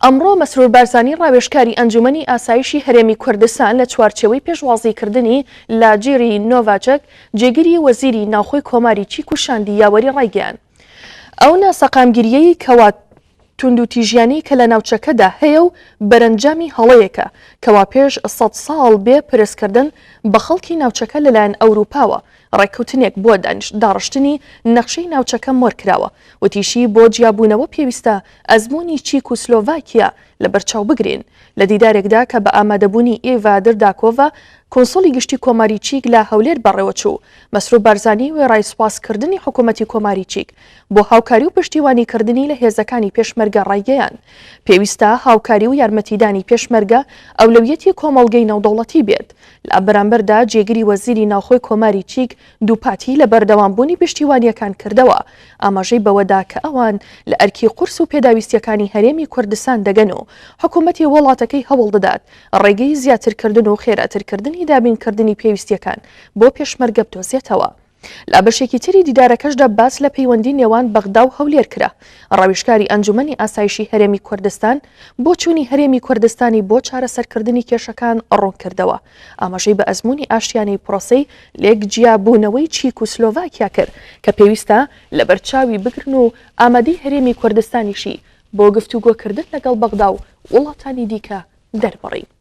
ئەمڕۆ مەسرور بارزانی ڕاوێژکاری ئەنجومەنی ئاسایشی هەرێمی کوردستان لە چوارچێوەی پێشوازیکردنی لە جیری نۆڤاچەک جێگری وەزیری ناوخۆی کۆماری چیک و شاندی یاوەری ڕایگەیاند ئەو ناسەقامگیرییەی کەوا توندوتیژیانەی کە لە ناوچەکەدا هەیە و بەرەنجامی هەڵەیەکە کەوا پێش سەدساڵ بێ پرسکردن بە خەڵکی ناوچەکە لەلایەن ئەوروپاوە ڕێککەوتنێک بۆ داڕشتنی نەخشەی ناوچەکە مۆرکراوە. وتیشی، بۆ جیابوونەوە پێویستە ئەزموونی چیک و سلۆڤاکیا لەبەرچاو بگرین. لە دیدارێکدا کە بە ئامادەبوونی ئیڤا درداکۆڤا، کونسوڵی گشتی کۆماری چیک لە هەولێر بەڕێوەچوو، مەسرور بارزانی وێڕای سوپاسکردنی حکوومەتی کۆماری چیک بۆ هاوکاری و پشتیوانیکردنی لە هێزەکانی پێشمەرگە ڕایگەیاند، پێویستە هاوکاری و یارمەتیدانی پێشمەرگە ئەولەویەتی کۆمەڵگەی نێودەوڵەتی بێت. لە بەرامبەردا جێگری وەزیری ناوخۆی کۆماری چیک دووپاتی لە بەردەوامبوونی پشتیوانییەکان کردەوە، ئاماژەی بەوەدا کە ئەوان لە ئەرکی قورس و پێداویستییەکانی هەرێمی کوردستان دەگەن و حکومەتی وڵاتەکەی هەوڵدەدات ڕێگەی زیاترکردن و خێراترکردنی دابینکردنی پێویستییەکان بۆ پێشمەرگە بدۆزێتەوە. لە بەشێکی تری دیدارەکەشدا باس لە پەیوەندی نێوان بەغدا و هەولێر کرا. ڕاویژکاری ئەنجومەنی ئاسایشی هەرێمی کوردستان بۆچوونی هەرێمی کوردستانی بۆ چارەسەرکردنی کێشەکان ڕوونکردەوە، ئاماژەی بە ئەزموونی ئاشتیانەی پرۆسەی لێکجیابوونەوەی چیک و سلۆڤاکیا کرد کە پێویستە لەبەرچاوی بگرن و ئامادەی هەرێمی کوردستانیشی بۆ گفتوگۆکردن لەگەڵ بەغدا و وڵاتانی دیکە دەربڕی.